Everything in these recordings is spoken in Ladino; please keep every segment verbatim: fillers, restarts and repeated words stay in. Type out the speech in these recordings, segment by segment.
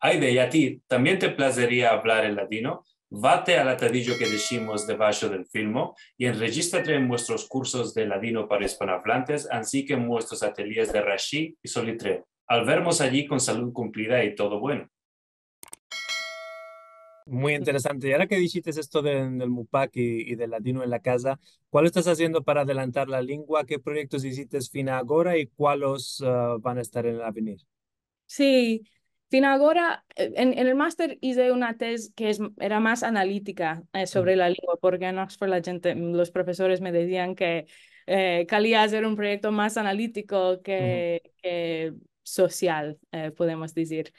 Ayde, i a ti, tambien te plazeria avlar el ladino? Vate al atadijo ke deshimos debasho del filmo i enrejistrate en muestros kursos de ladino para ispanoavlantes, ansi ke en muestros atelyes de Rashi i Solitreo. Al vermos ayi kon salud kumplida i todo bueno. Muy interesante. I ara ke dishites esto de, del mupak i, i del ladino en la kaza, kualo estas aziendo para adelantar la lengua? Ke proyektos izites fina agora i kualos, ah, van a estar en el avenir? Si, fina agora, eh, en, en el master ize una tez ke es, era mas analitika, eh, sovre la lengua, porke en Oxford la djente, los profesores me dezian ke, eh, kalia azer un proyekto mas analitiko ke, ke sosial, eh, podemos dizir.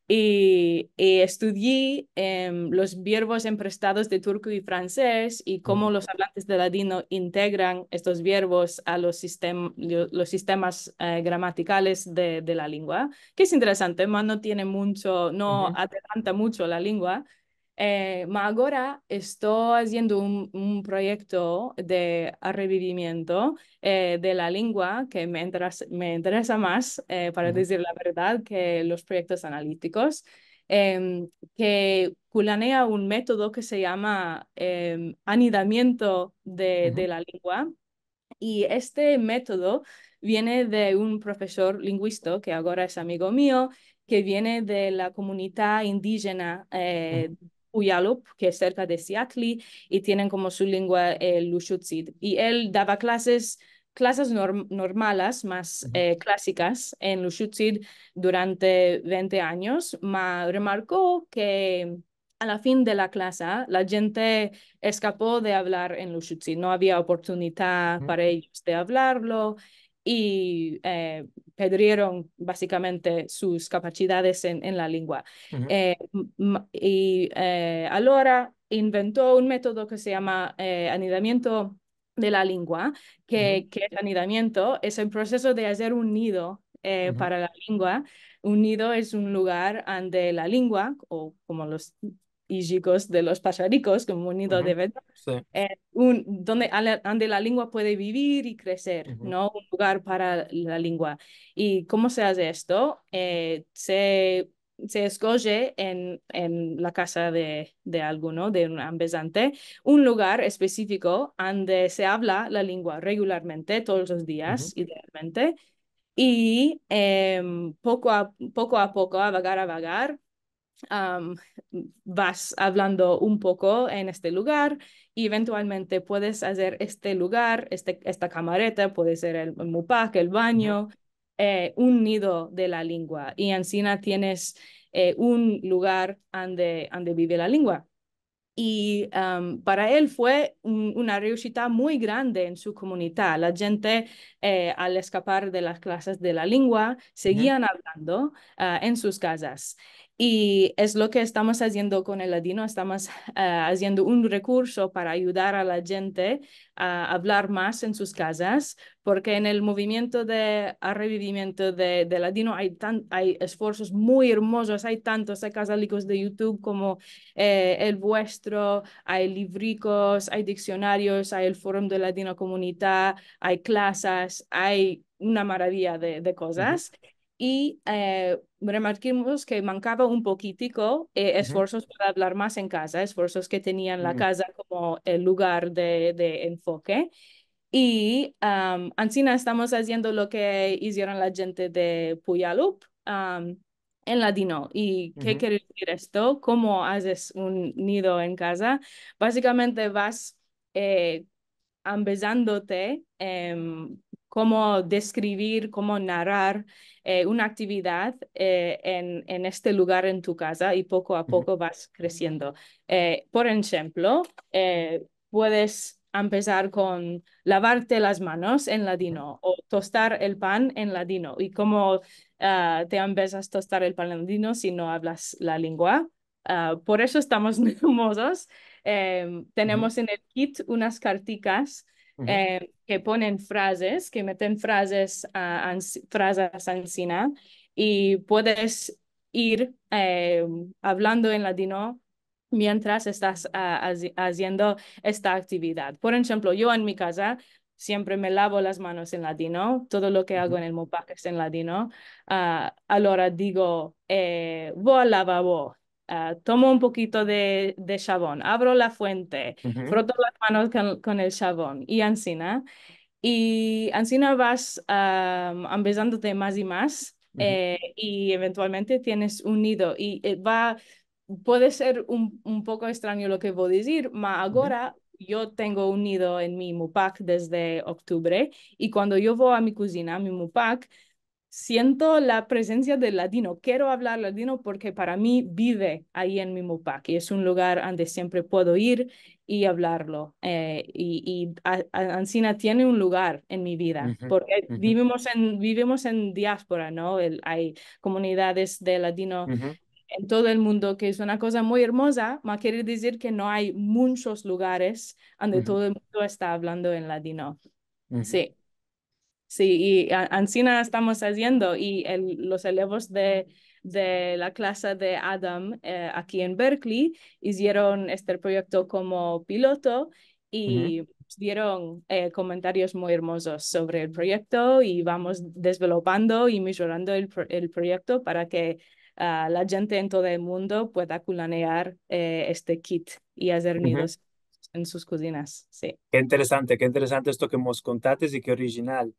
I, i estudyi, em, los vierbos emprestados de turko i fransez i komo los avlantes de ladino integran estos vierbos a los sistem-, lo-, los sistemas, eh, gramatikales de, de la lengua, ke es interesante, ma no tiene muncho, no adelanta muncho la lengua. Eh, ma agora esto aziendo un, un proyekto de arrevivimiento, eh, de la lengua ke me interes-, me interesa mas, eh, para dizir la verdad, ke los proyektos analitikos, em, ke kulanea un metodo ke se yama, em, anidamiento de, de la lengua. I este metodo viene de un profesor linguista ke agora es amigo mio, ke viene de la komunidad indijena, eh, Puyallup, ke es serka de Seattle, i tienen komo su lengua el Lushuchit. I el dava klases, klases norm-, normalas, mas, eh, klasikas en Lushuchit durante vente anyos, ma remarko ke a la fin de la klasa, la djente eskapo de avlar en Lushuchit. No avia oportunidad para eyos de avlarlo i, eh, pedrieron basikamente sus kapasidades en, en la lengua. Eh, m-, m-, i, eh, alora invento un metodo ke se yama, eh, anidamiento de la lengua, ke, ke es anidamiento, es el proseso de azer un nido, eh, para la lengua. Un nido es un lugar ande la lengua, o komo los ijikos de los pasharikos, komo un nido de vedra, eh, un, donde a la, ande la lengua puede bivir i kreser, no? Un lugar para la lengua. I komo se aze esto? Eh, se se eskoje en, en la kaza de, de alguno, de un ambezante, un lugar espesifiko ande se avla la lengua regularmente, todos los dias, idealmente, i, em, poko a, poko a poko, a vagar a vagar, am, vas avlando un poko en este lugar, i eventualmente puedes azer este lugar, este, esta kamareta, puede ser el mupak, el banyo, eh, un nido de la lengua, i ansina tienes, eh, un lugar ande, ande bive la lengua. I, am, para el fue un, una reushita muy grande en su komunidad. La djente, eh, al eskapar de las klases de la lengua, seguian avlando, ah, en sus kazas. I es lo ke estamos aziendo kon el ladino, estamos, ah, aziendo un rekurso para ayudar a la djente a avlar mas en sus kazas, porke en el movimiento de arrevivimiento de, de ladino ay tan-, ay esforsos muy ermozos, ay tantos, ay kazalikos de YouTube komo, eh, el vuestro, ay livrikos, ay diksionarios, ay el Forum de Ladino Komunita, ay klasas, ay una maravia de, de kozas. I, eh, remarkimos ke mankava un pokitiko, eh, esforsos para avlar mas en kaza, esforsos ke tenian la kaza komo el lugar de, de enfoke. I, am, ansina estamos aziendo lo ke izieron la djente de Puyallup, am, en ladino. I ke kere dizir esto? Komo azes un nido en kaza? Basikamente vas, eh, ambezandote, em, komo deskrivir, komo narar, eh, una aktividad, eh, en, en este lugar en tu kaza i poko a poko vas kresiendo. Eh, por enshemplo, eh, puedes ambezar kon lavarte las manos en ladino o tostar el pan en ladino. I komo, ah, te ambezas tostar el pan en ladino si no avlas la lengua? Ah, por eso estamos nervozos. Em, tenemos en el kit unas kartikas, em, ke ponen frazes, ke meten frazes, ah, ans-, frazas ansina, i puedes ir, em, avlando en ladino mientras estas, ah, azi-, aziendo esta aktividad. Por enshemplo, yo en mi kaza siempre me lavo las manos en ladino, todo lo ke ago en el MUPAC es en ladino. Ah, alora digo, eh, vo al lavabo, ah, tomo un pokito de, de shavon, avro la fuente, froto las manos kon, kon el shavon, i ansina. I ansina vas, ah, ambezandote mas i mas, eh, i eventualmente tienes un nido. I, eh, va, puede ser un, un poko estranyo lo ke vo a dizir, ma agora yo tengo un nido en mi MUPAC desde oktubre, i kuando yo vo a mi kuzina, a mi MUPAC, siento la prezensia del ladino. Kero avlar ladino porke para mi bive ayi en mi MUPAC, i es un lugar ande siempre puedo ir i avlarlo. Eh, i, i a, a, ansina tiene un lugar en mi vida, porke bivimos en, bivimos en diaspora, no? El, ay komunidades de ladino en todo el mundo, ke es una koza muy ermoza, ma kere dizir ke no ay munchos lugares ande todo el mundo esta avlando en ladino. Si. Si, i a, ansina estamos aziendo, i el, los elevos de, de la klasa de Adam, eh, aki en Berkeley izieron este proyekto komo piloto, i dieron, eh, komentarios muy ermozos sovre el proyekto, i vamos desvelopando i mejorando el pro-, el proyekto para ke, ah, la djente en todo el mundo pueda kulanear, eh, este kit i azer nidos en sus kuzinas. Si. Ke interesante, ke interesante esto ke mos kontates i ke orijinal.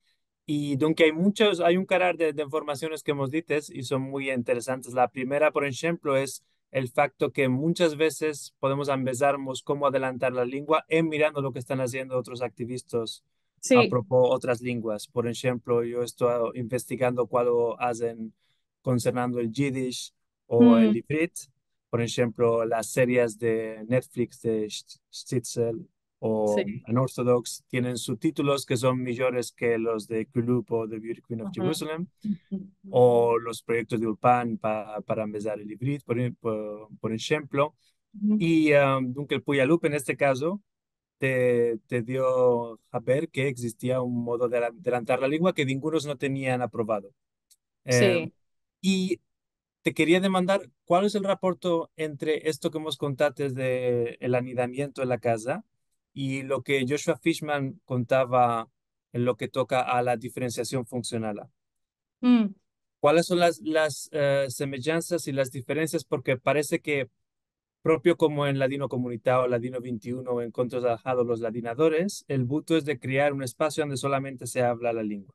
I dunke ay munchos, ay un karar de, de informasiones ke mos dites i son muy interesantes. La primera, por enshemplo, es el fakto ke munchas vezes podemos ambezarmos komo adelantar la lengua en mirando lo ke estan aziendo otros aktivistas a propos otras lenguas. Por enshemplo, yo esto investigando kualo azen konsernando el yiddish o el ivrit. Por enshemplo, las series de Netflix de Sh-, Shtisel o Unorthodox tienen subtitulos ke son mijores ke los de Kulüp o de Beauty Queen of Jerusalem, o los proyektos de Ulpan pa, para ambezar el ivrit, por, por, por enshemplo. I, ah, dunke el Puyallup, en este kazo, te, te dio a ver ke egzistia un modo de adela-, adelantar la lengua ke ningunos no tenian aprovado. Eh, i te keria demandar, kual es el raporto entre esto ke mos kontates de el anidamiento en la kaza i lo ke Joshua Fishman kontava en lo ke toka a la diferensiasion funksional? Kualas son las, las, eh, semejansas i las diferensias? Porke parese ke propio komo en Ladinokomunita o Ladino vente i uno o Enkontros Alhado los ladinadores, el buto es de krear un espasio ande solamente se avla la lengua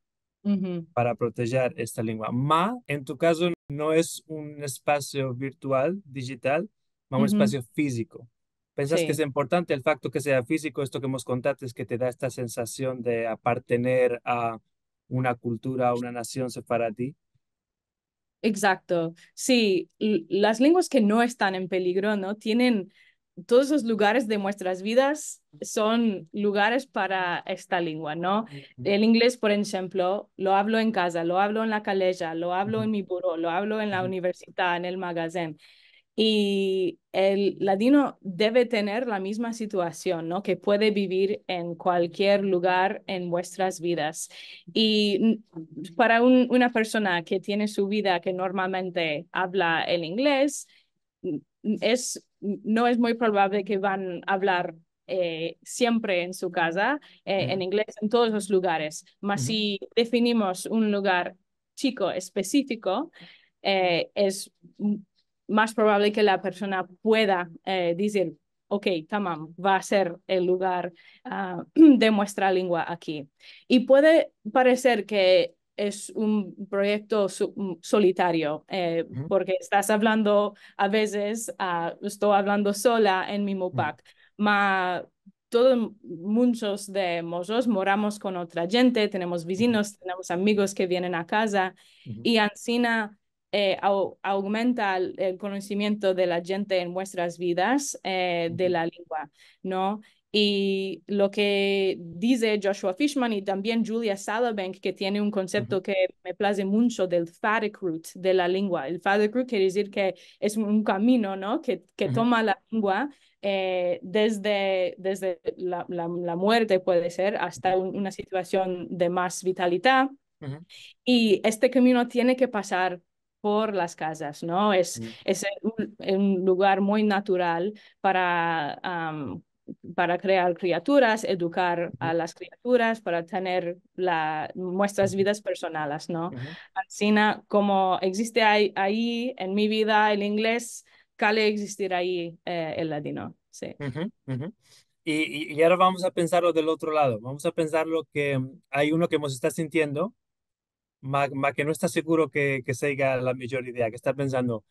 para protejer esta lengua. Ma, en tu kazo, no es un espasio virtual, dijital, ma un espasio fiziko. Pensas ke es importante el fakto ke sea fiziko, esto ke mos kontates ke te da esta sensasion de apartener a una kultura, a una nasion sefaradi? Egzakto. Si, l-, las lenguas ke no estan en peligro, no? Tienen todos los lugares de muestras vidas son lugares para esta lengua, no? El inglez, por enshemplo, lo avlo en kaza, lo avlo en la kaleja, lo avlo en mi buro, lo avlo en la universita, en el magazen. I el ladino deve tener la mizma situasion, no? Ke puede bivir en kualkier lugar en muestras vidas. I n-, para un, una persona ke tiene su vida ke normalmente avla el inglez, n-, es, no es muy probable ke van a avlar, eh, siempre en su kaza, eh, en inglez en todos los lugares. Ma si definimos un lugar chiko espesifiko, eh, es m-, mas probable ke la persona pueda, eh, dizir, "Ok, tamam, va a ser el lugar, ah, de muestra lengua aki." I puede pareser ke es un proyekto su-, m-, solitario, eh, porke estas avlando a vezes, ah, esto avlando sola en mi MUPAC, ma todo, munchos de mozotros moramos kon otra djente, tenemos vizinos, tenemos amigos ke vienen a kaza, i ansina, eh, au-, aumenta el, el konosimiento de la djente en muestras vidas, eh, de la lengua, no? I lo ke dize Joshua Fishman i tambien Julia Sallabank, ke tiene un konsepto ke me plaze muncho del fadek route de la lengua. El fadek route kere dizir ke es un, un kamino, no? Ke, ke toma la lengua, eh, desde, desde la, la, la muerte, puede ser, asta un, una situasion de mas vitalita. I este kamino tiene ke pasar por las kazas, no? Es, es un, un lugar muy natural para, am, para krear kriaturas, edukar a las kriaturas, para tener la, muestras vidas personales, no? Ansina, komo egziste ayi, ayi en mi vida el inglez, kale egzistir ayi, eh, el ladino, si. Uhu, uhu. I, i, i agora vamos a pensarlo del otro lado. Vamos a pensarlo ke, mm, ay uno ke mos esta sintiendo, ma, ma ke no esta seguro ke, ke seiga la mijor idea, ke esta pensando,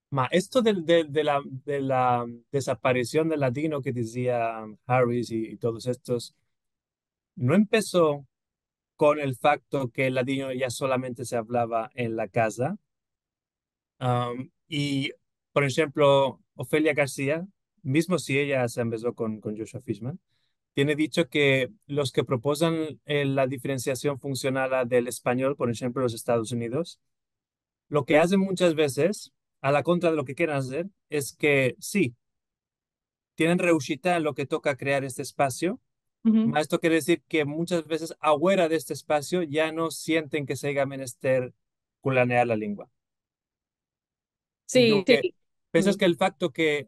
ma, esto del, del, de la, de la desaparesion del ladino ke dizia Harris i, i todos estos, no empeso kon el fakto ke el ladino ya solamente se avlava en la kaza. Am, i, por enshemplo, Ofelia Garsia, mizmo si eya se ambezo kon, kon Joshua Fishman, tiene dicho ke los ke propozan, eh, la diferensiasion funksional del espanyol, por enshemplo, en los Estados Unidos, lo ke azen munchas vezes, a la kontra de lo ke keren azer, es ke si, tienen reushita en lo ke toka krear este espasio, ma esto kere dizir ke munchas vezes afuera de este espasio ya no sienten ke seiga menester kulanear la lengua. Si, si. Pensas ke el fakto ke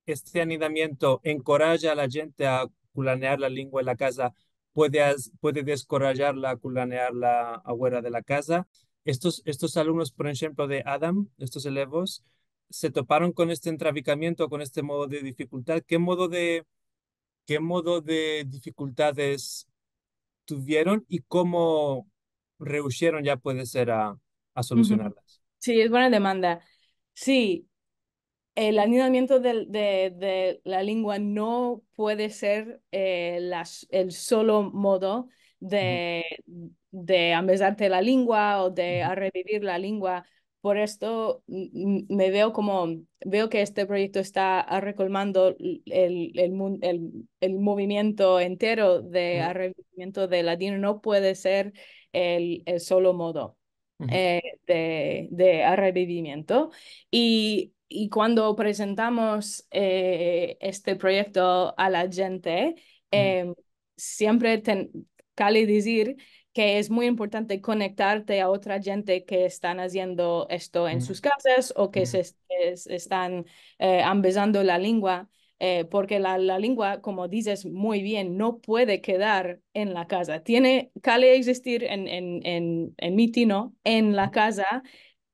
este anidamiento enkoraja a la djente a kulanear la lengua en la kaza puede, puede deskorajarla a kulanearla afuera de la kaza? Estos, estos alumnos, por enshemplo, de Adam, estos elevos, se toparon kon este entravikamiento, kon este modo de difikultad? Ke modo de, ke modo de difikultades tuvieron i komo reushieron ya puede ser a, a solusionarlas? Si, es buena demanda. Si, el anidamiento del, de, de la lengua no puede ser, eh, las, el solo modo de, de ambezarte la lengua o de arrevivir la lengua. Por esto, m-, m-, me veo komo, veo ke este proyekto esta arrekolmando el, el mun-, el, el movimiento entero de arrevivimiento del ladino. No puede ser el, el solo modo, eh, de, de arrevivimiento. I, i kuando prezentamos, eh, este proyekto a la djente, em, siempre ten-, kale dizir ke es muy importante konektarte a otra djente ke estan aziendo esto en sus kazas o ke se es-, es-, estan, eh, ambezando la lengua, eh, porke la, la lengua, komo dizes muy bien, no puede kedar en la kaza. Tiene, kale egzistir en, en, en, en mi tino, en la kaza,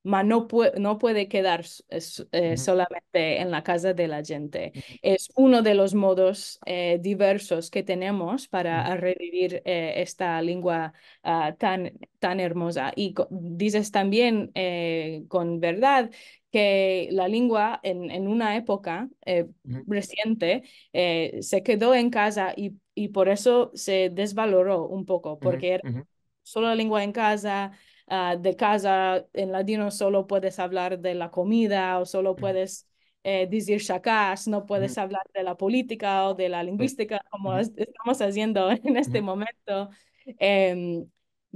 ma no pue-, no puede kedar s-, s-, eh, solamente en la kaza de la djente. Es uno de los modos, eh, diversos ke tenemos para arrevivir, eh, esta lengua, ah, tan, tan ermoza. I ko-, dizes tambien, eh, kon verdad ke la lengua en, en una epoka, eh, resiente, eh, se kedo en kaza i, i por esto se desvaloro un poko, porke era solo la lengua en kaza, ah, de kaza, en ladino solo puedes avlar de la komida o solo puedes, eh, dizir shakas, no puedes avlar de la politika o de la lingüistika komo es-, estamos aziendo en este momento. Em,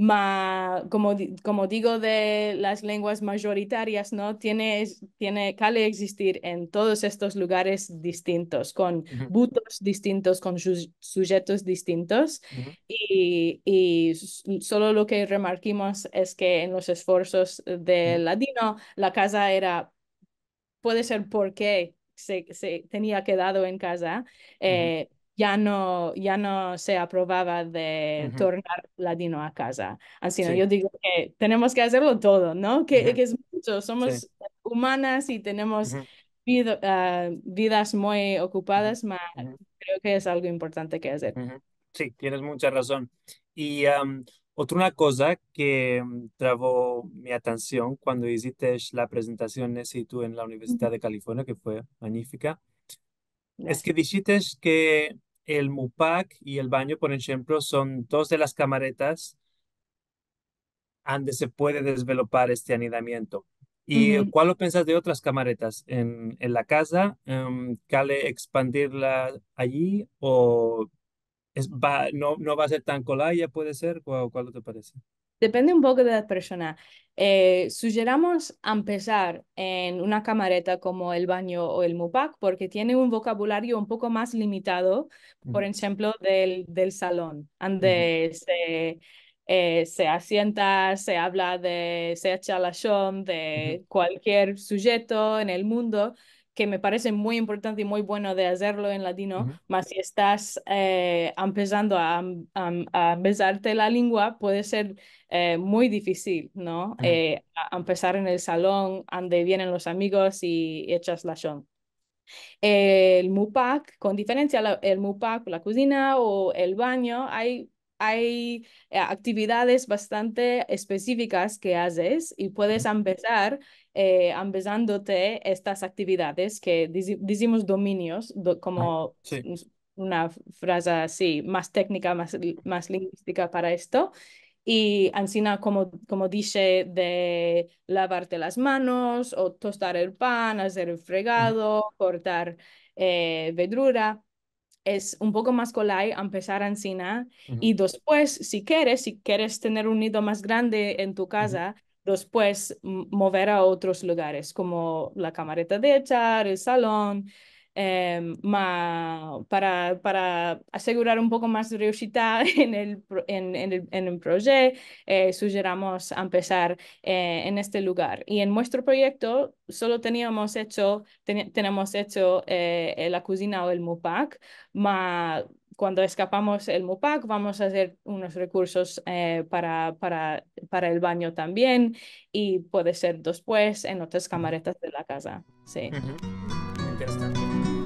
ma, komo di-, komo digo, de las lenguas majoritarias, no? Tiene, tiene, kale egzistir en todos estos lugares distintos, kon butos distintos, kon su-, sujetos distintos. I, i s-, solo lo ke remarkimos es ke en los esforsos del ladino, la kaza era, puede ser porke se, se tenia kedado en kaza, eh, ya no, ya no se aprovava de tornar ladino a kaza. Ansina yo digo ke tenemos ke azerlo todo, no? Ke, ke es muncho, somos umanas i tenemos vida, ah, vidas muy okupadas, ma kreo ke es algo importante ke azer. Si, tienes muncha razon. I, am, otra una koza ke, mm, travo mi atension kuando izistes la prezentasion, Nessi, tu en la Universidad de California, ke fue manyifika, es ke dishites ke el mupak i el banyo, por enshemplo, son dos de las kamaretas ande se puede desvelopar este anidamiento. I kualo pensas de otras kamaretas en, en la kaza? Em, kale ekspandirla ayi o es, va, no, no va a ser tan kolaya, puede ser? Kualo, kualo te parese? Depende un poko de la persona. Eh, sujeramos empesar en una kamareta komo el banyo o el mupak, porke tiene un vokabulario un poko mas limitado, por enshemplo, del, del salon, ande se, eh, se asienta, se avla de, se echa lashon de kualkier sujeto en el mundo, ke me parese muy importante i muy bueno de azerlo en ladino, mas si estas, eh, empesando a, a, a empesarte la lengua, puede ser, eh, muy difisil, no? Eh, a, a empesar en el salon, ande vienen los amigos i echas lashon. El mupak, kon diferensia, la, el mupak, la kozina o el banyo, ay, ay, eh, aktividades bastante espesifikas ke azes i puedes empesar, eh, empesando estas aktividades ke dizi-, dizimos dominios, do-, komo s-, una fraza asi, mas teknika, mas, mas linguistika para esto. I ansina, komo, komo dishe, de lavarte las manos, o tostar el pan, azer el fregado, kortar, eh, vedrura, es un poko mas kolay empesar ansina. I despues, si keres, si keres tener un nido mas grande en tu kaza, despues m-, mover a otros lugares, komo la kamareta de echar, el salon, em, ma-, para, para asegurar un poko mas reushita en el pro-, en, en el, en el proye, eh, sujeramos empesar, eh, en este lugar. I en muestro proyekto solo teniamos echo, teni-, tenemos echo, eh, eh, la kozina o el mupak, ma kuando eskapamos el mupak, vamos a azer unos rekursos, eh, para, para, para el banyo tambien, i puede ser despues en otras kamaretas de la kaza. Si. Interesante.